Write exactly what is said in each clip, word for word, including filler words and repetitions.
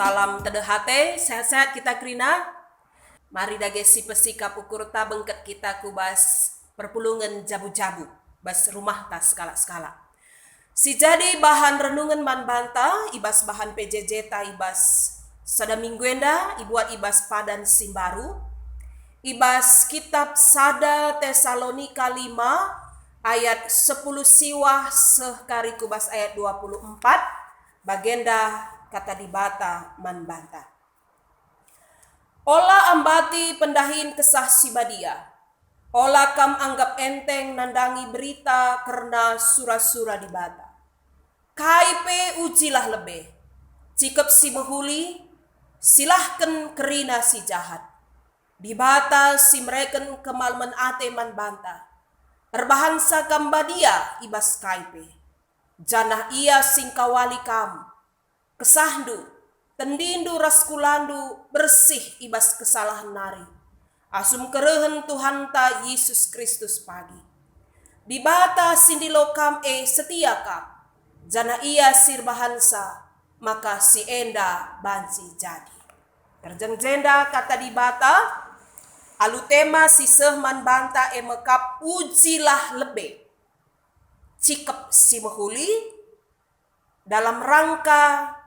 Salam tedeh ate, sehat-sehat kita kerina. Mari dage sipesikap ukurta bengket kita ku bas perpulungen jabu-jabu, bas rumahta sekalak-sekalak. Si jadi bahan renungen man banta i bas bahan P J J ta i bas sada minggu enda ibuat i bas padan si mbaru, i bas kitab sada Tesalonika lima ayat sepuluh siwah seh kari ku bas ayat dua puluh empat, bagenda kata Dibata man banta. Ola ambati pendahin Kesah Si Badia. Ola kam anggap enteng nandangi berita kerna sura-sura Dibata. Kai pe ujilah lebe, cikep si mehuli, silahken kerina si jahat. Dibata si mereken kemalemen ate man banta, erbahansa kam badia i bas kai pe, janah Ia si ngkawali kam. Kesahndu, tendindu ras kulandu bersih i bas kesalahen nari, asum kerehen Tuhanta Jesus Kristus pagi. Dibata si ndilo kam e setia kap, janah Ia si erbahansa maka si enda banci jadi. Terjeng jenda kata Dibata, alu tema si seh man banta e mekap ujilah lebe, cikep si mehuli, dalam rangka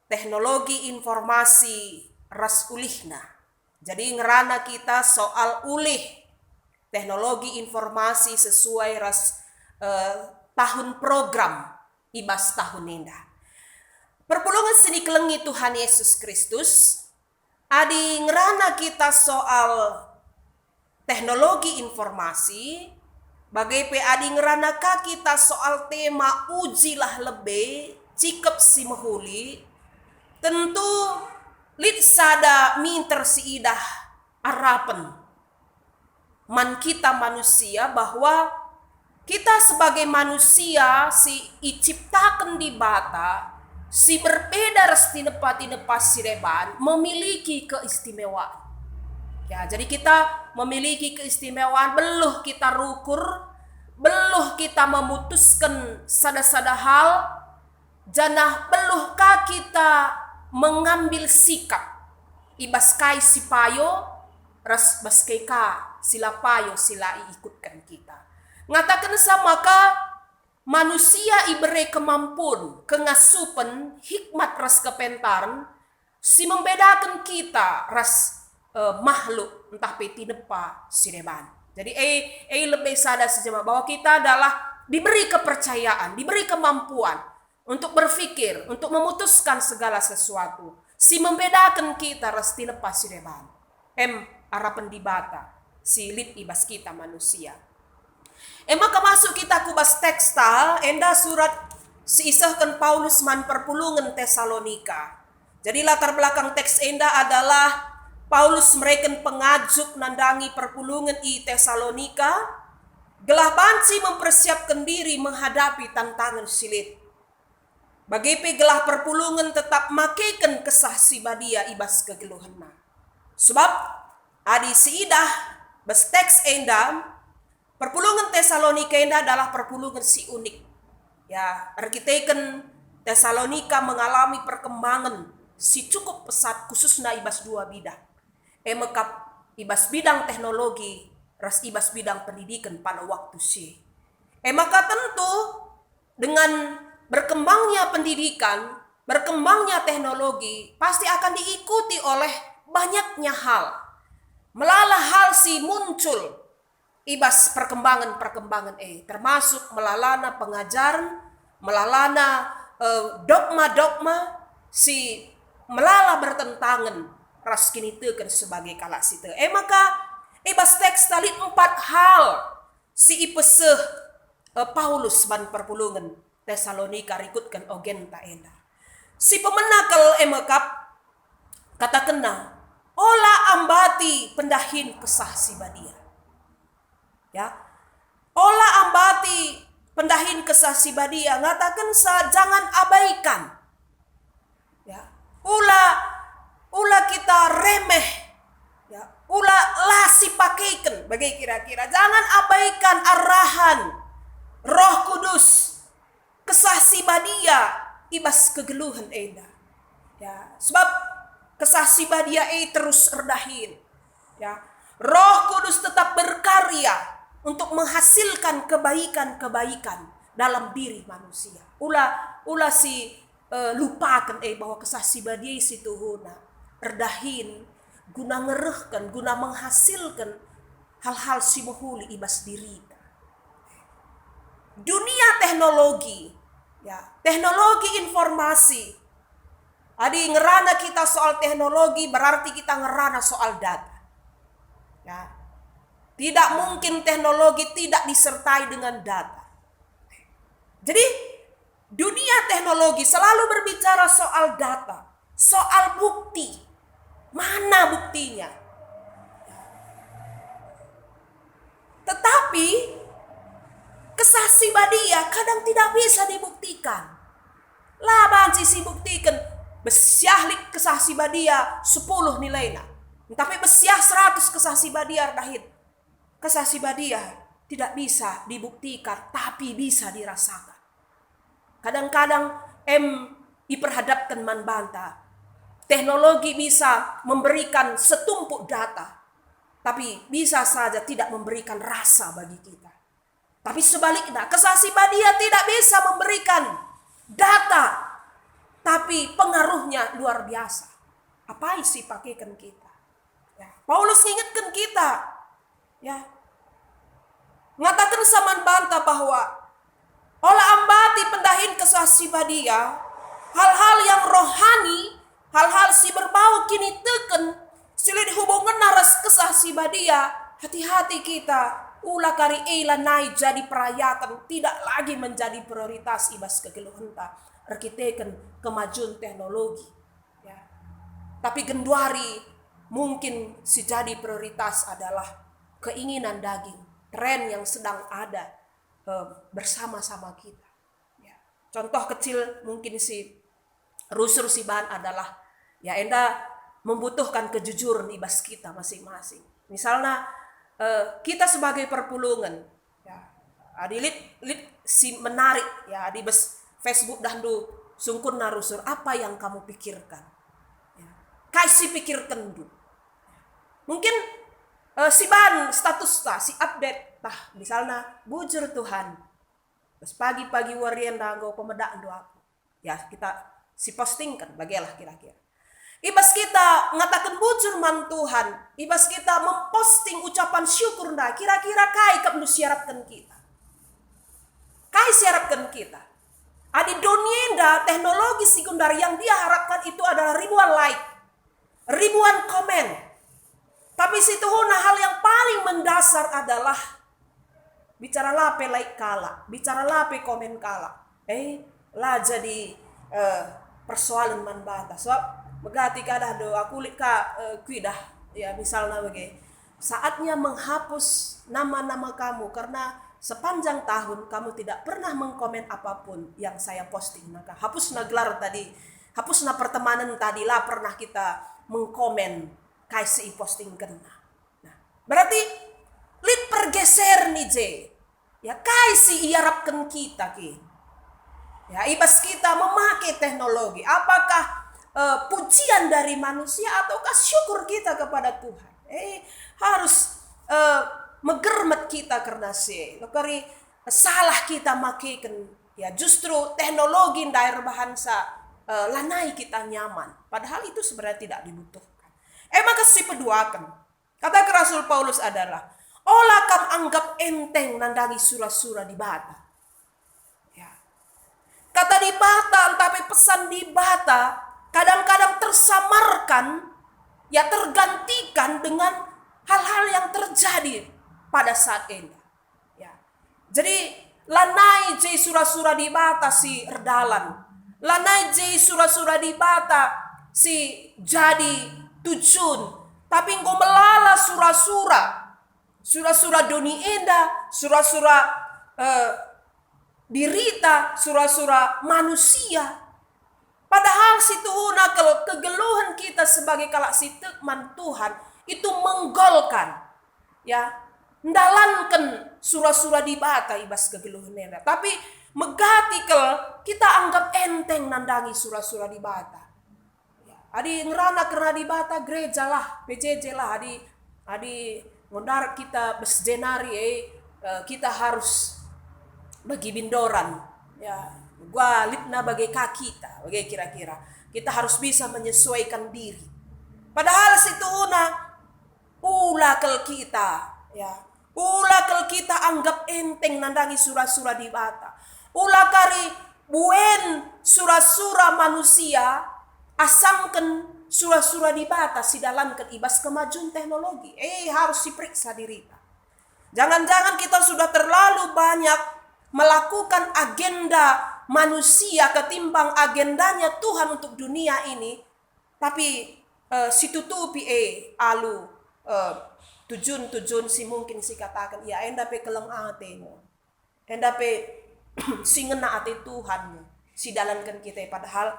teknologi informasi ras ulihna. Jadi ngerana kita soal ulih teknologi informasi sesuai ras, eh, tahun program i bas tahun enda. Perpulungen si nikelengi Tuhan Yesus Kristus, adi ngerana kita soal teknologi informasi, bage pe adi ngerana ka kita soal tema ujilah lebe, cikep si mehuli, tentu lit sada minter si idah arapen man kita manusia bahwa kita sebagai manusia si iciptaken Dibata, si berbeda ras tinepa-tinepa si deban, memiliki keistimewaan. Ya, jadi kita memiliki keistimewaan, beluh kita rukur, beluh kita memutusken sada-sada hal, janah beluh ka kita mengambil sikap i bas kai si payo ras bas kai ka si la payo si la iikutken kita. Ngatakensa maka manusia ibere kemampun, kengasupen, hikmat ras kepentaren si membedaken kita ras, eh, makhluk ntah pe tinepa si deban. Jadi, e, e lebe sada si jema bahwa kita adalah diberi kepercayaan, diberi kemampuan untuk berpikir, untuk memutuskan segala sesuatu si membedaken kita ras tinepa si deban. Em arapen Dibata si lit i bas kita manusia. E maka masuk kita ku bas teksta, enda surat si isehken Paulus man perpulungen Tesalonika. Jadi latar belakang teks enda adalah Paulus mereken pengajuk nandangi perpulungen i Tesalonika, gelah banci mempersiapken diri menghadapi tantangen si lit. Bage pe gelah perpulungen tetap makeken Kesah Si Badia i bas kegeluhenna. Sebab adi siidah bas teks enda, perpulungen Tesalonika enda adalah perpulungen si unik. Ya, erkiteken Tesalonika mengalami perkembangan si cukup pesat, khususna i bas dua bidang. E mekap i bas bidang teknologi ras i bas bidang pendidiken pada waktu si. E maka tentu dengan berkembangnya pendidikan, berkembangnya teknologi pasti akan diikuti oleh banyaknya hal. Melala hal si muncul i bas perkembangan-perkembangan e, termasuk melalana pengajaren, melalana, eh, dogma-dogma si melala bertentangan ras kiniteken sebagai kalak si tek. E maka, i bas teks lit empat hal si ipeseh, eh, Paulus man perpulungen Tesalonika rikutken ogenta enda. Si pemena kal e mekap, katakenna, ola ambati pendahin Kesah Si Badia. Ya. Ola ambati pendahin Kesah Si Badia, ngatakensa jangan abaikan. Ya. Ula, ula kita remeh. Ya. Ula la sipakeken, bage kira-kira. Jangan abaikan arahan Roh Kudus, Kesah Si Badia i bas kegeluhen enda. Ya, sebab Kesah Si Badia e terus erdahin. Ya, Roh Kudus tetap berkarya untuk menghasilkan kebaikan-kebaikan dalam diri manusia. Ula, ula si, eh, lupaken, eh, bahwa Kesah Si Badia e situhuna erdahin guna ngerehken, guna menghasilken hal-hal si mehuli i bas dirita. Dunia teknologi, ya, teknologi informasi. Adi ngerana kita soal teknologi, berarti kita ngerana soal data. Ya. Tidak mungkin teknologi tidak disertai dengan data. Jadi, dunia teknologi selalu berbicara soal data, soal bukti. Mana buktinya? Tetapi Kesah Si Badia kadang tidak bisa dibuktikan. La banci sibuktiken, besiah lit Kesah Si Badia sepuluh nilaina. Tapi besiah seratus Kesah Si Badia erdahin. Kesah Si Badia tidak bisa dibuktikan, tapi bisa dirasakan. Kadang-kadang em iperhadapken man banta. Teknologi bisa memberikan setumpuk data, tapi bisa saja tidak memberikan rasa bagi kita. Tapi sebaliknya, Kesah Si Badia tidak bisa memberikan data, tapi pengaruhnya luar biasa. Apai si pakeken kita? Ya, Paulus ngingetken kita, ya, ngatakenca man banta bahwa ola ambati pendahin Kesah Si Badia, hal-hal yang rohani, hal-hal si berbau kiniteken, si lit hubungenna ras Kesah Si Badia, hati-hati kita, ula kari e lanai jadi perayaken, tidak lagi menjadi prioritas i bas kegeluhenta erkiteken kemajuan teknologi. Ya. Tapi genduari mungkin si jadi prioritas adalah keinginan daging, tren yang sedang ada, eh, bersama-sama kita. Ya. Contoh kecil mungkin si rusur si bahan adalah, ya, enda membutuhkan kejujuran i bas kita masing-masing. Misalnya, eh, kita sebagai perpulungen, ya, adi lit, lit si menarik, ya, adi bas Facebook dahndu sungkunna rusur, apa yang kamu pikirkan? Ya. Kai si pikirkenndu? Mungkin, eh, si bahan status ta, si update tah, misalnya, "Bujur Tuhan, bas pagi-pagi wari enda enggo pemedakndu aku." Ya, kita si postingken, bagelah kira-kira. I bas kita ngataken bujur man Tuhan, i bas kita memposting ucapan syukur enda, kira-kira kai kap ndu siarapken kita? Kai siarapken kita? Adi doni enda teknologi si gundari yang dia harapkan itu adalah ribuan like, ribuan komen. Tapi situhuna hal yang paling mendasar adalah bicara la pe like kalak, bicara la pe komen kalak. Eh, la jadi, eh, persoalan man banta. Sebab megati ka dahndu, aku lit ka, eh, kuidah, ya, misalna bage. Saatnya menghapus nama-nama kamu karena sepanjang tahun kamu tidak pernah mengkomen apapun yang saya posting. Maka hapusna gelar tadi, hapusna pertemanan tadi, la pernah kita mengkomen kai si ipostingkenna. Nah, berarti lit pergeser ni je. Ya, kai si iarapken kita ke? Ya, i bas kita memake teknologi, apakah, eh, pujian dari manusia ataukah syukur kita kepada Tuhan? Eh, harus, eh, megermet kita kerna si e. Lokari salah kita makeken, ya, justru teknologi ndai erbahanca, eh, lanai kita nyaman. Padahal itu sebenarnya tidak dibutuhkan. Eh, maka si peduaken. Kata Rasul Paulus adalah, "Ola kam anggap enteng nandangi sura-sura Dibata." Ya. Kata Dibata, ntah pe pesan Dibata, kadang-kadang tersamarkan, ya, tergantikan dengan hal-hal yang terjadi pada saat enda. Ya. Jadi, lanai je sura-sura Dibata si erdalan. Lanai je sura-sura Dibata si jadi tujun. Tapi enggo melala sura-sura. Sura-sura doni enda, sura-sura, eh, dirita, sura-sura manusia. Padahal situhuna kal kegeluhen kita sebagai kalak si tek man Tuhan itu menggolkan, ya, ndalanken sura-sura Dibata i bas kegeluhen enda. Tapi megati kal kita anggap enteng nandangi sura-sura Dibata. Adi ngerana kerna Dibata, gereja lah, P J J lah, adi, adi ngondar kita bas jenari, eh, eh, kita harus bagi bindoran. Ya, gua litna bage ka kita, bage kira-kira. Kita harus bisa menyesuaikan diri. Padahal situhuna, ula kal kita, ya. Ula kal kita anggap enteng nandangi sura-sura Dibata. Ula kari buen sura-sura manusia asangken sura-sura Dibata sidalanken i bas kemajun teknologi. Eh, harus siperiksa dirita. Jangan-jangan kita sudah terlalu banyak melakukan agenda manusia ketimbang agendanya Tuhan untuk dunia ini, tapi, eh, situtupi, eh, alu, eh, tujun-tujun si mungkin sikataken, "Ya, enda pe keleng ate nge. Enda pe si ngena ate Tuhan nge sidalanken kita." Padahal,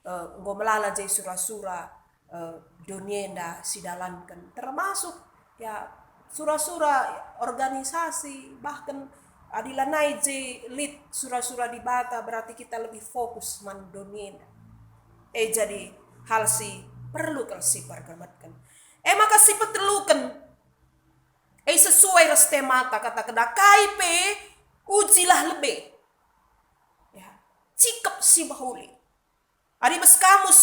eh, enggo melala je sura-sura, eh, doni enda sidalanken. Termasuk, ya, sura-sura organisasi, bahkan adi lanai je lit sura-sura Dibata, berarti kita lebih fokus man doni enda. Eh, jadi hal si perlu kal sipergemetken. Eh, maka sipeteluken, eh, sesuai ras temata, katakenna, kai pe ujilah lebe. Ya, cikep si mehuli. Adi bas kamus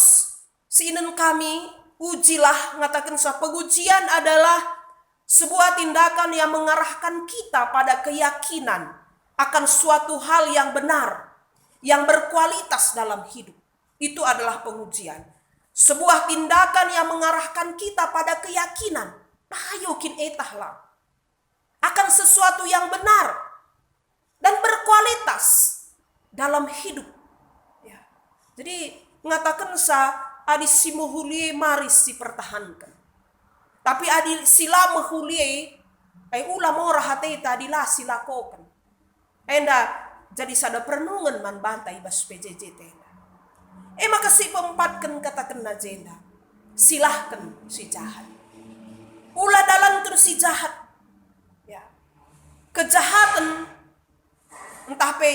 si inen kami, ujilah ngatakensa pengujian adalah sebuah tindakan yang mengarahkan kita pada keyakinan akan suatu hal yang benar, yang berkualitas dalam hidup. Itu adalah pengujian. Sebuah tindakan yang mengarahkan kita pada keyakinan. Payo kin etah la akan sesuatu yang benar dan berkualitas dalam hidup. Ya. Jadi, ngatakensa, adi si mehuli mari sipertahanken. Tapi adi si la mehuli, ai ula morah ateta adi la silakoken. Enda jadi sada perenungen man banta i bas P J J enda. E maka si peempatken katakenna jenda, silahken si jahat. Ula dalanken si jahat. Ya. Kejahaten, ntah pe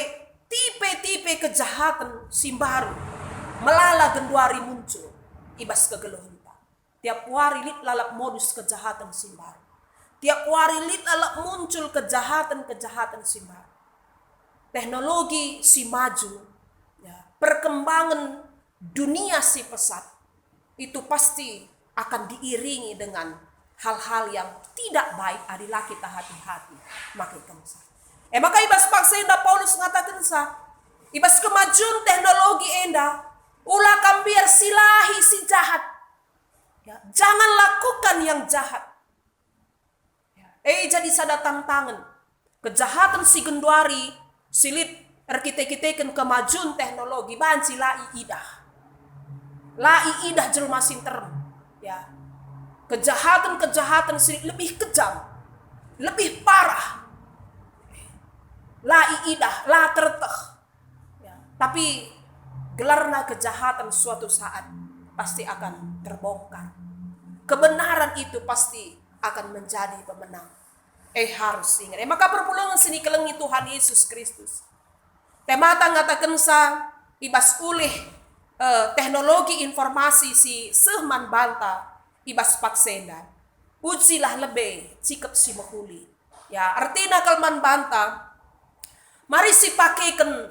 tipe-tipe kejahaten si mbaru melala genduari muncul i bas kegeluhenta. Tiap wari lit lalap modus kejahaten si mbaru. Tiap wari lit lalap muncul kejahaten-kejahaten si mbaru. Teknologi si maju, ya, perkembangan dunia si pesat, itu pasti akan diiringi dengan hal-hal yang tidak baik adi la kita hati-hati make kenca. E maka i bas paksa enda Paulus ngatakensa, i bas kemajun teknologi enda, ula kam mbiar silahi si jahat. Ya, jangan lakukan yang jahat. Ya, e jadi sada tantangen. Kejahaten si genduari si lit erkite-kiteken kemajun teknologi banci la iidah. La iidah jelma si nterem. Ya. Kejahaten-kejahaten si lit lebih kejam, lebih parah. La iidah, la terteh. Ya. Tapi gelarna kejahaten suatu saat pasti akan terbongkar. Kebenaran itu pasti akan menjadi pemenang. Eh, harus ingat. Eh, maka perpulungen si ikelengi Tuhan Yesus Kristus. Temata ngatakensa i bas ulih, eh, teknologi informasi si seh man banta i bas paksa enda. Ujilah lebe cikep si mehuli. Ya, ertina kal man banta, mari sipakeken,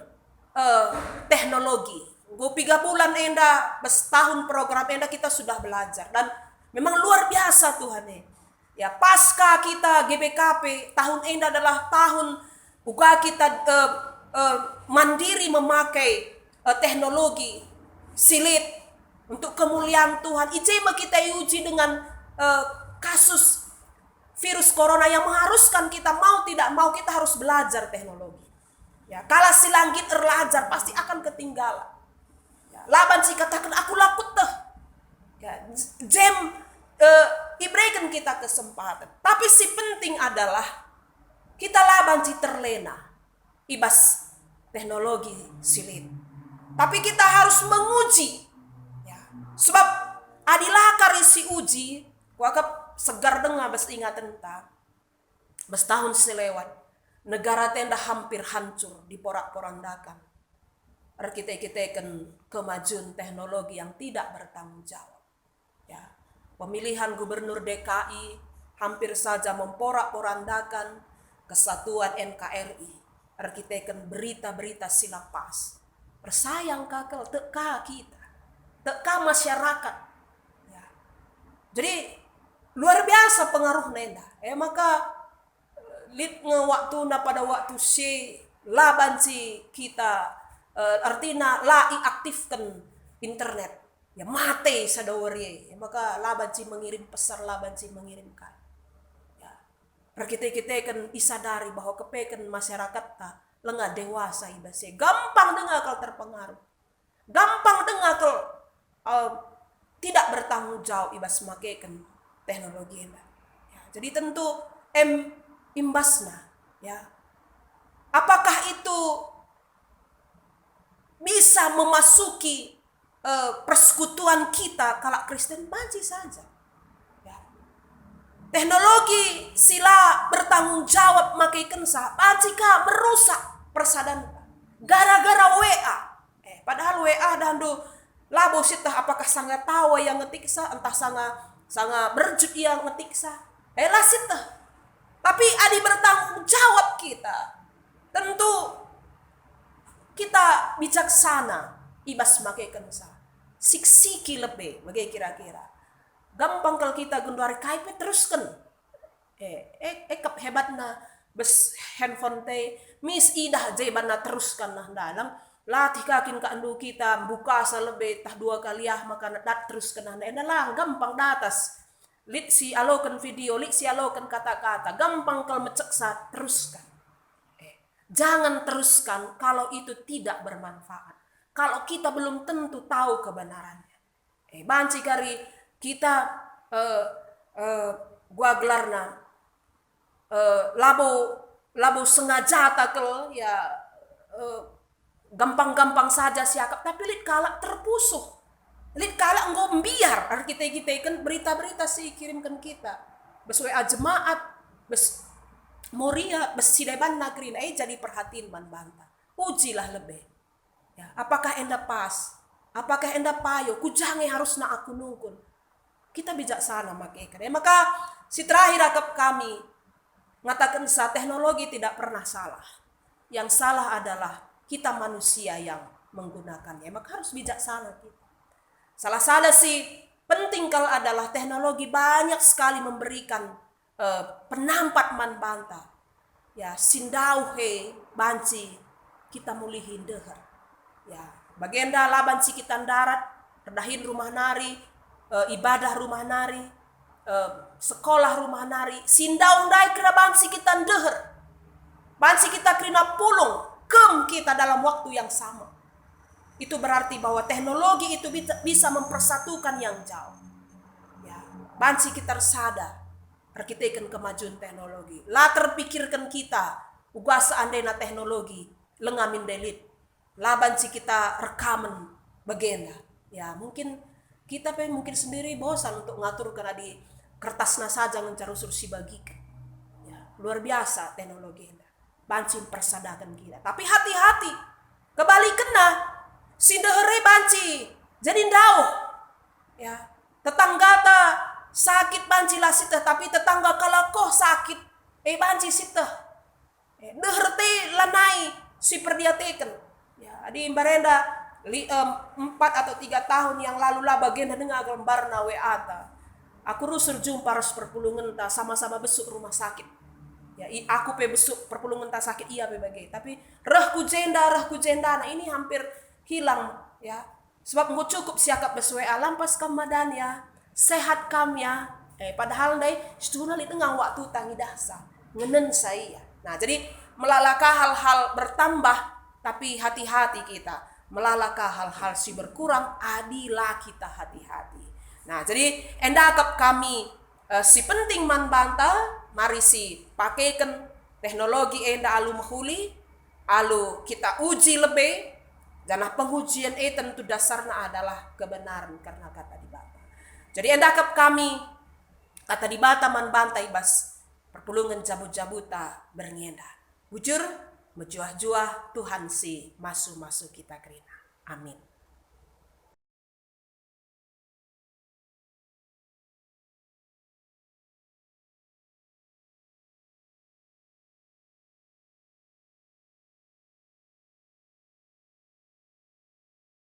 eh, teknologi. Enggo piga bulan enda, bas tahun program enda kita sudah belajar. Dan memang luar biasa Tuhan e. Ya, pasca kita G B K P, tahun enda adalah tahun uga kita, eh, eh, mandiri memakai, eh, teknologi si lit untuk kemuliaan Tuhan. I je me kita iuji dengan, eh, kasus virus corona yang mengharuskan kita mau tidak mau kita harus belajar teknologi. Ya, kalak si la nggit erlajar pasti akan ketinggalan. Ya, la banci kataken, "Aku la kueteh." Ya, jem, eh, ibereken kita kesempatan. Tapi si penting adalah kita la banci terlena i bas teknologi si lit. Tapi kita harus menguji. Ya. Sebab adi la kari si uji, kuakap segar denga bas ingatenta, bas tahun si lewat, negara enda hampir hancur diporak-porandakan. erkite-kiteken kemajuan teknologi yang tidak bertanggung jawab. Ya, pemilihan gubernur D K I hampir saja memporak-porandakan kesatuan N K R I erkiteken berita-berita si la pas. Ersayang ka kal, tek ka kita, tek ka masyarakat. Ya. Jadi luar biasa pengaruhna enda. E maka lit nge waktuna pada waktu si la banci kita, eh, artina la iaktifken internet. Ya, mate sada wari e. E maka la banci mengirim pesan, la banci mengirim kai. Ya. Erkite-kiteken isadari bahwa kepeken masyarakatta langa dewasa i bas e. Gampang denga kal terpengaruh. Gampang denga kal, eh, tidak bertanggung jawab i bas makeken teknologi enda. Ya, jadi tentu em imbasna, ya. Apakah itu bisa memasuki, eh, persekutuan kita kalak Kristen? Banci saja. Ya. Teknologi si la bertanggung jawab makekensa banci ka merusak persadanta. Gara-gara W A. Eh, padahal W A dahndu labo sieteh apakah sanga tawa ia ngetiksa, entah sanga, sanga berjut ia ngetiksa. Eh, la sieteh. Tapi adi bertanggung jawab kita, tentu kita bijaksana i bas makekensa. Siksiki lebe, bage kira-kira. Gampang kal kita genduari kai pe terusken. Eh, eh, ekep hebatna bas handphone te, mis idah je banna terusken nah dalang. Latih ka kin kak endu kita mbukasa lebe tah dua kali ah maka nedat terusken nah enda lang gampang datas. Lit si aloken video, lit si aloken kata-kata, gampang kal meceksa terusken. Eh, jangan teruskan kalau itu tidak bermanfaat. Kalau kita belum tentu tahu kebenarannya. Eh, banci kari kita, eh, eh, gua gelarna, eh, labo, labo sengajata kal, ya, eh, gampang-gampang saja siakap, tapi lit kalak terpusuh. Lit kalak enggo mbiar erkite-kiteken berita-berita si ikirimken kita. Bas W A jemaat, bas Moria, bas si debanna kerina, eh, jadi perhatin man banta. Ujilah lebe. Ya, apakah enda pas? Apakah enda payo? Ku ja nge harusna aku nungkun? Kita bijaksana makeken. E maka si terakhir akap kami ngatakensa teknologi tidak pernah salah. Yang salah adalah kita manusia yang menggunakannya. E maka harus bijaksana kita. Salah sada si penting kal adalah teknologi banyak sekali memberikan eh, penampat man banta. Ya, si ndauh e banci kita mulihi ndeher. Ya, bagenda la banci kita ndarat, erdahin rumah nari, eh, ibadah rumah nari, eh, sekolah rumah nari, si ndauh ndai kena banci kita ndeher. Banci kita kerina pulung, kem kita dalam waktu yang sama. Itu berarti bahwa teknologi itu bita-, bisa mempersatukan yang jauh. Ya, banci kita ersada erkiteken kemajuan teknologi. La terpikirken kita, uga seandena teknologi lenga min ndelit, la banci kita rekamen bagenda. Ya, mungkin kita pe mungkin sendiri bosan untuk ngaturken adi kertasna saja ngenca rusur sibagiken. Ya, luar biasa teknologi enda. Banci mpersadaken kita. Tapi hati-hati, kebalikenna, si ndeher e banci jadi ndauh. Ya, tetanggata sakit banci la sieteh, tapi tetangga kalak koh sakit, e banci sieteh. E, ndeher te lanai si perdiateken. Ya, adi mbarenda li, em, empat atau tiga tahun yang lalu la bagenda denga kal mbarna W A-ta. Aku rusur jumpa ras perpulungenta, sama-sama besuk rumah sakit. Ya, i-, aku pe besuk perpulungenta sakit, ia pe bage. Tapi reh ku jenda, reh ku jenda, nah ini hampir hilang, ya. Sebab enggo cukup siakap bas W A, lampas kam madani ya, sehat kam ya. Eh, padahal ndai situhuna lit denga waktuta ngidahsa, ngenensa ia. Nah, jadi melala ka hal-hal bertambah, tapi hati-hati kita. Melala ka hal-hal si berkurang, adi la kita hati-hati. Nah, jadi enda akap kami, eh, si penting man banta, mari si pakeken teknologi enda alu mehuli, alu kita uji lebe, janah pengujian e tentu dasarna adalah kebenaran kerna kata Dibata. Jadi enda akap kami kata Dibata man banta i bas perpulungen jabu-jabuta berngi enda. Bujur, Mejuah-juah Tuhan si masu-masu kita kerina. Amin.